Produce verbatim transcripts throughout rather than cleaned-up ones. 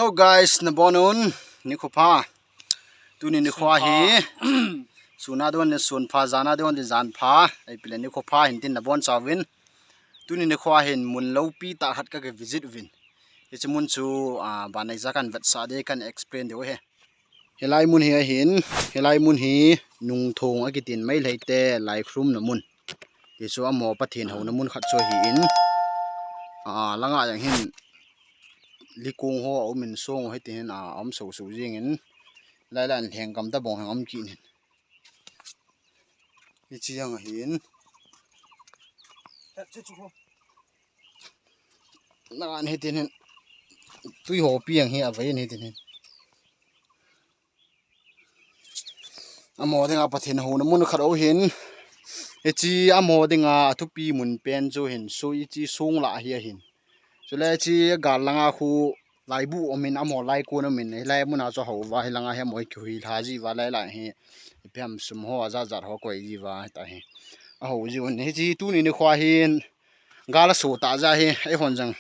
Hello guys, nabonun, nikho pha. Tuni nikho hi sun pha. Sun adon le sun pha, jan adon le jan pha. Ahipoi le nikho pha hin tin nabonchauvin. Tuni nikho hin mun loupi tah khat ka, ka visit uvin. Hiche mun chu, ah, banei ja kan vetsah ding, kan explain diu ahi. Hilai mun hi ahin, hilai mun hi Nungthong akitin, Meitei te laikhrum na mun. Hichu amaho Pathen houna mun khat chu ahin. Ah, langa jong hin likung ho aumin, song ho hitin, ah, aum soso jingin. Lailai in lhengkam tabang hin aum kit in. Hiche jong ahin. Langa hitin hin. Tui hopi jong hi avei in hitin hin. Amaho dinga Pathen houna mun khat ahin. Hiche amaho dinga athupi mun pen chu hin, hiche song lah hi ahin. Chule hiche gal langa khu laibu aumin, amaho laikon aumin, hilai muna chu ahou uva, hilanga hi amaho kihui lha ji uva, lailai hi ipi ham sum ho ajat jat ho akoi ji uva, hita hi. Ahou jiuvin, hiche tuni nikho hin gal aso tah jeh a hi, eihon jong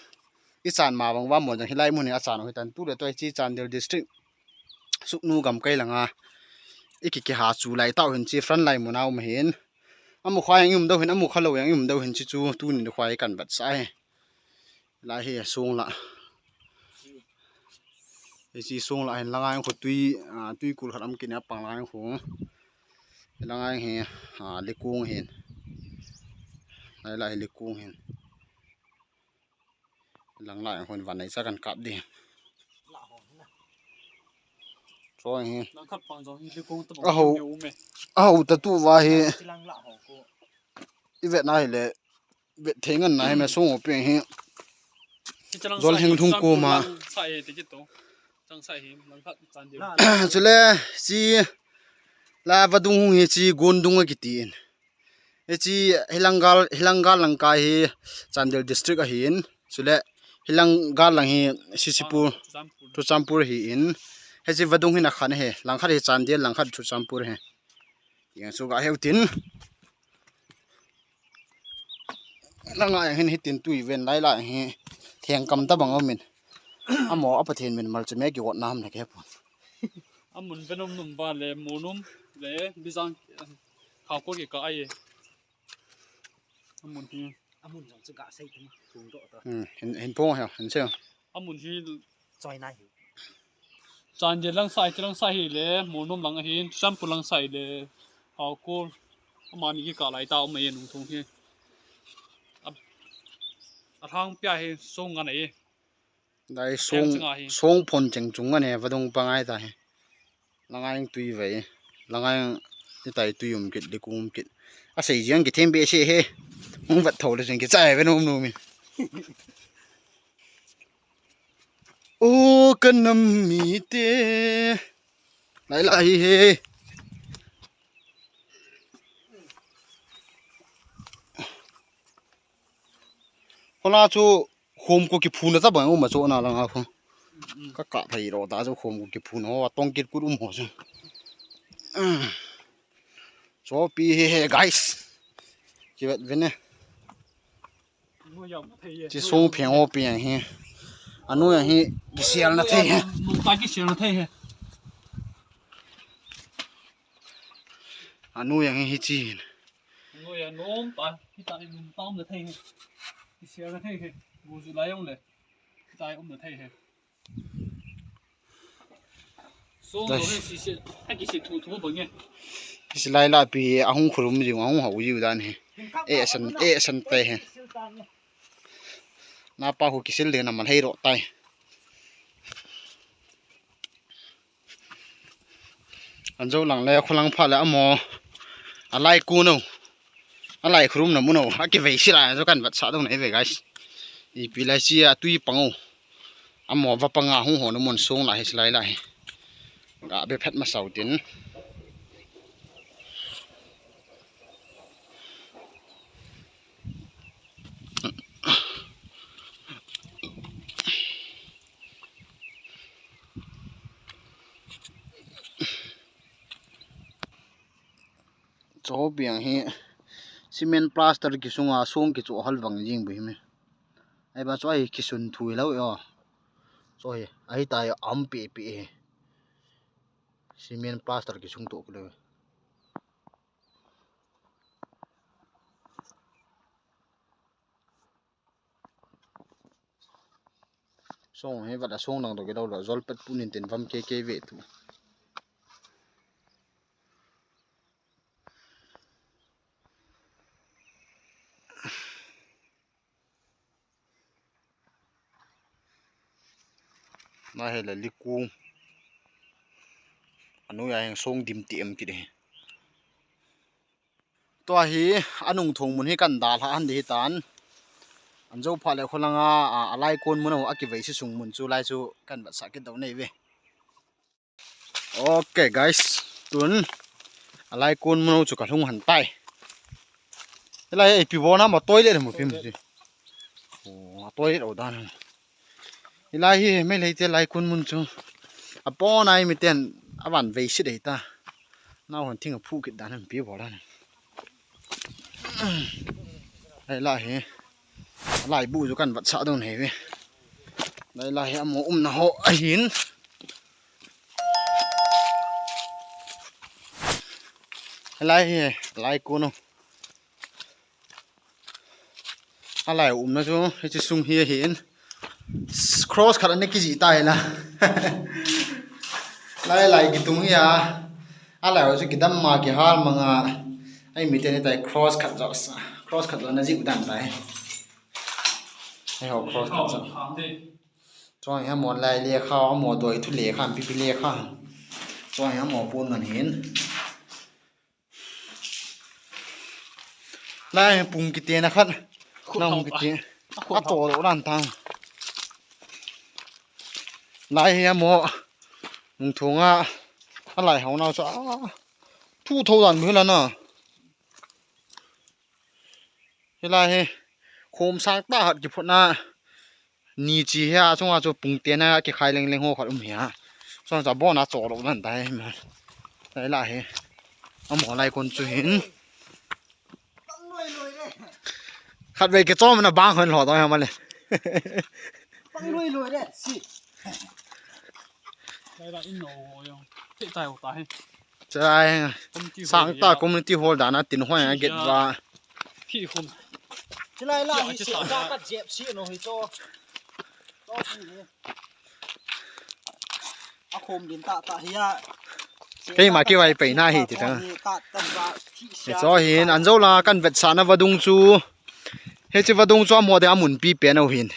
ichan ma bang uva, amaho jong hilai mun hi achan u hitan, tule tua hiche Chandel District Sugnu gamkai langa iki, kiha chu lai tah u hin, hiche front line muna um ahin. Amu kha jong i um diu hin, amu kha lou jong i um diu hin, hiche chu tuni nikho hi kan vetsah ahi. Lai hi song lah. Hiche song lah hin langa jong khu tui, ah, tuikul khat aum kit in, apang langa jong khu. Langa jong hi, ah, likung ahin. Lailai hi likung ahin. Lang lai jong khu vanei ja kan kap ding. Chu hi. Langkhat pang jong hi likung tabang. Ahou, ahou tah tu uva hi. Chilang lah ho ko. I vet na hile, vet thei ngen na hi me song hopi hi. Jol heng thung koma. Sa e te kito. Chang sa hi, langkhat chan deu. Chule, hiche la vadung hung hi hiche Gondung akitin. Hiche hilang gal, hilang gal lang kai hi Chandel District ahin. Chule hilang gal lang hi Sisipur, Churachandpur. Churachandpur ahin. Hiche vadung hin akhan ahi. Langkhat hi Chandel, langkhat Churachandpur ahi. Jeng chu ga heu tin. Langa jong hin hitin tui ven lailai hi. Lhengkam tabang aumin. Amaho a Pathen min mal chu me kigot na ham na ke pon. Amun venom nom ba le, Molnom le, Bijang, Khaokol kikah ahi. Amun hi. Amun jong chu ga sei tin thum doh ta. Hmm, hin, hin phong he, hin sei. Amun hi. Choi nai hi. Chandel lang sa, hiche lang sa hi le, Molnom lang ahin, Churachandpur lang sa hi le, Khaokol. Amani kikah lai tah a um ahi Nungthong hi. A, alhang pia hi, song ngan ahi. Lai song, song phon cheng chung ngan ahi, vadung pang ahi ta hi. Langa jong tui vei. Langa jong hitia hi tui um kit, likung um kit. Asei jeng kithem behseh e. Hung vet thou le jeng kichai ve nom nom in. O ka nam mite. Lailai hi he. Khola chu khom ko kiphuna tabang um a chu na langa khu. Ka kap phei lou ta chu khom ko kiphuna ho, tong kit kut um ho chu. Chopi hi he guys. Kivet vin e. Hiche song pheng ho pi jeng hi. Anu jeng hi kisel na thei he. Nung ta kisel na thei he. Anu jeng hi hiche hin. Anu jeng nom ta, hitia hi nung ta um na thei he. Kisel na thei he. Gu ju lai jong le. Hitia um na thei he. Song lo he sise, a kise thu thu bang e. Hiche lai la pi ahung khurum jiu, ahung hou jiu dan hi. E san, e san te hi. Napa khu kisil le na mal hei ro tai. Anjo lang le, khulang pha le amo. Alai ku no. Alai khurum na mu no. Akivei sila jo kan vat sa dong na ve guys. Ipi lai si a tui pang o. Amo va panga hung ho na mun song la hi silai la hi. Ga be phet ma sau tin. Cho biang hi cement plaster kisunga song kicho hal vang jing bu hi me. Ai ba cho ai kisun thui lo yo. Toh hi, ahi tai am pi pi hi. Cement plaster kisung toh kilo. Song hi vat a song dang toh kilo lo, jol pet punin tin vam kei kei ve tu. Na hi la likung. Anu ya heng song dim ti em kit hi. Tua hi anung thong mun hi kan dalha han di hi tan. An jo pha le kholanga a, a lai kon mun ho a kivei si sung mun chu lai chu kan vat sa kit dau nei ve. Ok guys, tun a lai kon mun chu ka lhung han tai. Hilai ei pi bona ma toilet mu pim si. O, toilet o dan. Hilai hi me lei te lai kon mun chu. A pon ai mi ten a van vei si dei ta. Nau hon thing a phu kit dan pi bo dan. Hilai hi. Lai bu chu kan vat sa dong nei ve. Hilai hi amo umna ho ahin. Hilai hi, lai kon u. A lai umna chu, hichi sung hi ahin. Cross khat ana kiji ta hi la. Lai lai kitung hi a. A lai chu kidam ma kihal manga. Ai mi te ni tai cross khat jo sa. Cross khat jo na ji u dan tai. Ai ho cross khat jo. Chuan hi amo lai lekha, amo doi thu lekha, pipi lekha. Chuan hi amo pun ngan hin. Lai pung kiti na khat. Na hung kiti. A to lo lan tang. Lai hi amo. Nung thunga. A lai hau nau chu. A. Thu tho dan bu la na. Hilai hi khom sang ta hat kiphutna ni chi hi a, chunga chu pung te na kikhai leng leng ho khat um hi a. Chunga chu a bon a chaw lo nan ta hi ma. Hilai hi. Amo lai kon chu hin. Khat vei ke chom na bang hon lo ta hi ma le. Pang lui lui le, si. Lai la in no ho yong. Te tai ho ta hi. Chai. Community hall Sang hi ta a. Community hall dan a tin hoi a get va. Khi khum. Chilai la hi si ka ka jep si no hi cho. Cho si ni. A khum din ta ta hi a. Kei ma ki vai pai na hi ti ta. Ni ta tan ba thi sia. Cho hin an zo la kan vet sa na vadung chu. Hichi vadung chu amo de amun pi pen u hin.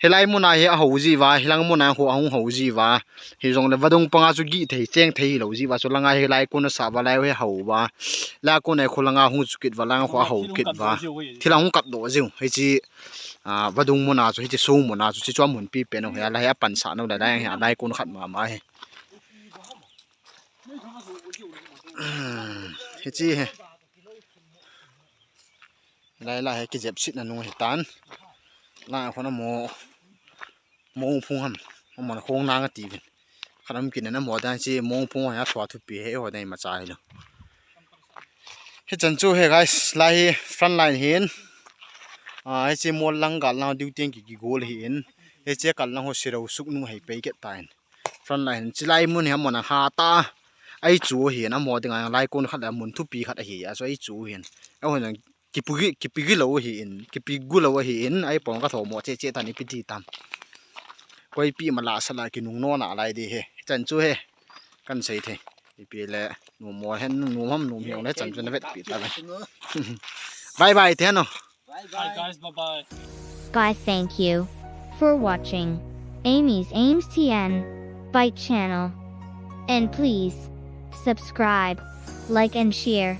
Hilai muna hi a ho ji va, hilang muna khu a hung ho ji va. Hi jong le vadung panga chu gi thei cheng thei lo ji va, chu langa hilai kun a sa va lai hi ho va. La kun a khu langa hung chu kit va, langa khu a ho kit va. Thil a hung kat do jiu. Hichi, a, vadung muna chu, hichi sung muna chu, chi chu amun pi pen u hi, a lai a pan sa no la lai hi, a lai kun khat ma ma hi. Hichi hi. Lai lai hi kijep sit na nung hi tan. Lai khon amo mo phung ham. Amo na khong nang ati vin. Khanam kin na mo dan chi mo phung ha thua thu pi he ho dai ma cha hi lo. Hi chan chu he guys, lai hi front line hin. A, hi chi mo lang gal na duty ki ki gol hi in. Hi chi kal na ho siro suk nu hei pei ke ta in. Front line chilai mun hi amon a ha ta. Ai chu hi in amo ding a lai kun khat a mun thupi khat a hi a so ai chu hin. A hon kipugi kipugi lo hi in kipigu lo hi in ai pong ka tho mo che che ta ni pi ti tam. Koi pi ma la sa la ki nung no na lai di he. Chan chu he. Kan sei the. Ipi le nu mo hen nu ham nu hiong le chan chu na vet pi ta le. Bye bye te no. Bye bye. Hi guys, bye bye. Bye, thank you for watching Amy's Aims T N Bite Channel. And please subscribe, like and share.